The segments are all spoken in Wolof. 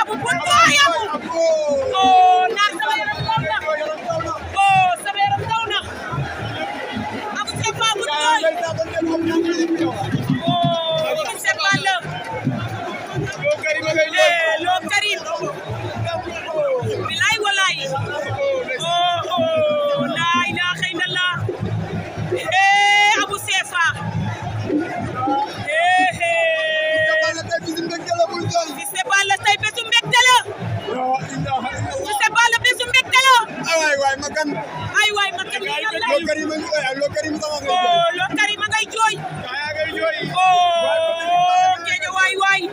Abou Victoire Abou oh naan sama yaram daw na oh sama yaram daw na Abou c'est pas oh c'est pas le lo Karim bilay walay oh la ilaha illallah Abou Sefa ay waay makan lo Karim ngay jooy oh jeje waay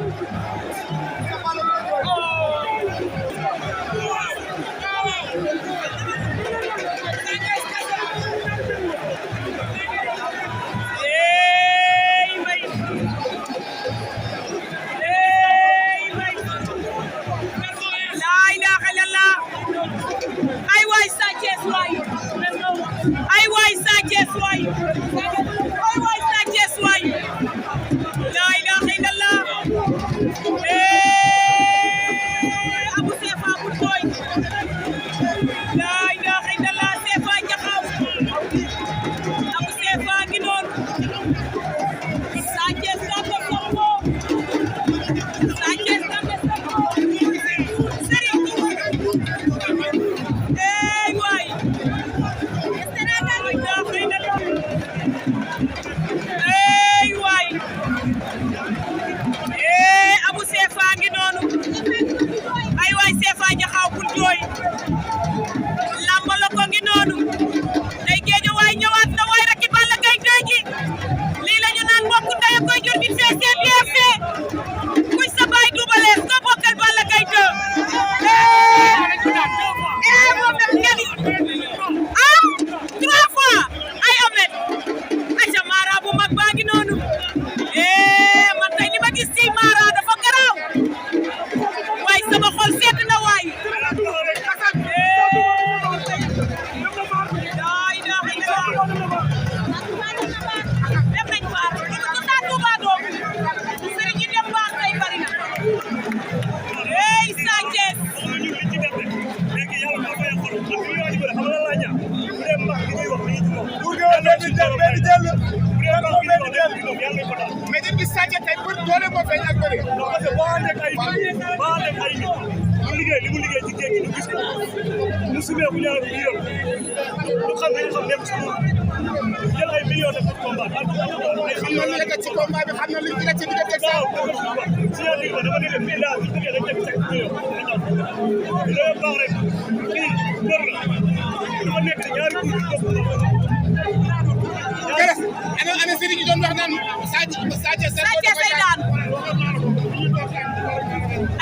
Sathies say daan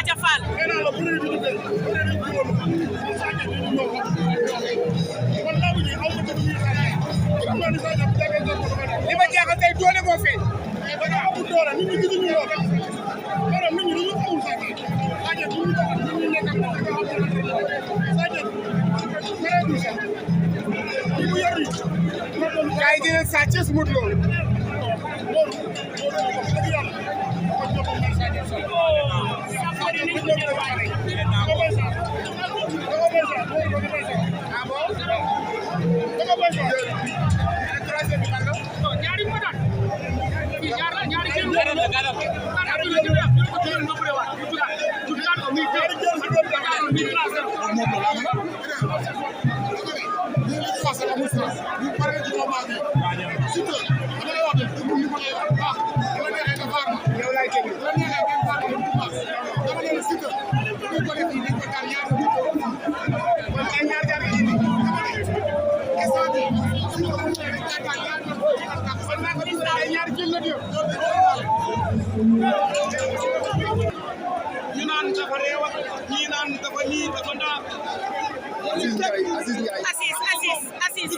aca Fall li ma jaaxal tey doole moo feeñ gaay dina Sathies Modou Lo ñu naan dafa réew ñi naan dafa nii dafa naa Assis